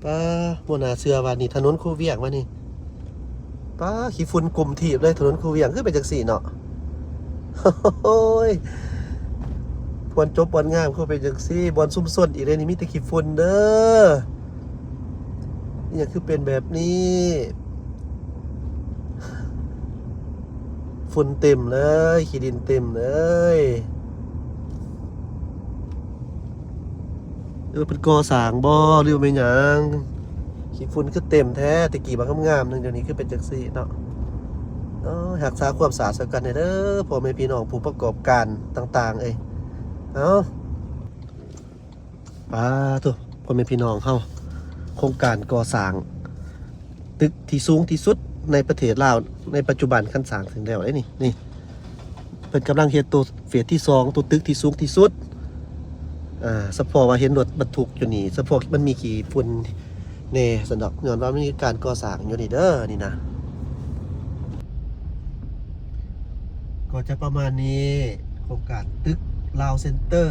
ປາ ບໍ່ໜ້າເຊື່ອວ່ານີ້ຖະໜົນຄູວຽງວະນີ້. ປາ ຂີ້ຝຸ່ນກຸມທີບເລີຍ ຖະໜົນຄູວຽງຄືເປັນຈັ່ງຊີ້ເນາະ. ໂອ້ຍ ບ່ອນຈົບບ່ອນງາມຄືເປັນຈັ່ງຊີ້. ບ່ອນຊຸມຊົນອີກເດ້ນີ້ ມີແຕ່ຂີ້ຝຸ່ນເດີ. ອີຫຍັງຄືເປັນແບບນີ້? ຝຸ່ນເຕັມເລີຍ ຂີ້ດິນເຕັມເລີຍ. ຫຼືວ່າເພິ່ນກໍ່ສ້າງບໍ່ ຫຼືວ່າແມ່ນຫຍັງ? ຂີ້ຝຸ່ນຄືເຕັມແທ້ ແຕ່ກີ້ບັກງາມໆໜຶ່ງ ດຽວນີ້ຄືເປັນຈັ່ງຊີ້ເນາະ. ເອີ ຮັກສາຄວາມສະອາດໃສ່ກັນແດ່ເດີ ພໍ່ແມ່ພີ່ນ້ອງຜູ້ປະກອບການຕ່າງໆເອີຍ. ເອົ້າ ປາໂທ້ ພໍ່ແມ່ພີ່ນ້ອງເຮົາ ໂຄງການກໍ່ສ້າງຕຶກທີ່ສູງທີ່ສຸດໃນປະເທດລາວ ໃນປັດຈຸບັນ ຄັນສ້າງເຖິງແລ້ວເດ້ນີ້. ນີ້ ເພິ່ນກຳລັງເຮັດໂຕເຟສທີສອງ ໂຕຕຶກທີ່ສູງທີ່ສຸດ. ອ່າ ສະເພາະວ່າເຫັນລົດບັນທຸກຢູ່ນີ້ ສະເພາະມັນມີຂີ້ຝຸ່ນແດ່ຊັ້ນດອກ ຍ້ອນວ່າມັນມີການກໍ່ສ້າງຢູ່ນີ້ເດີ ນີ້ນະ. ກໍຈະປະມານນີ້ ໂຄງການຕຶກລາວເຊັນເຕີ.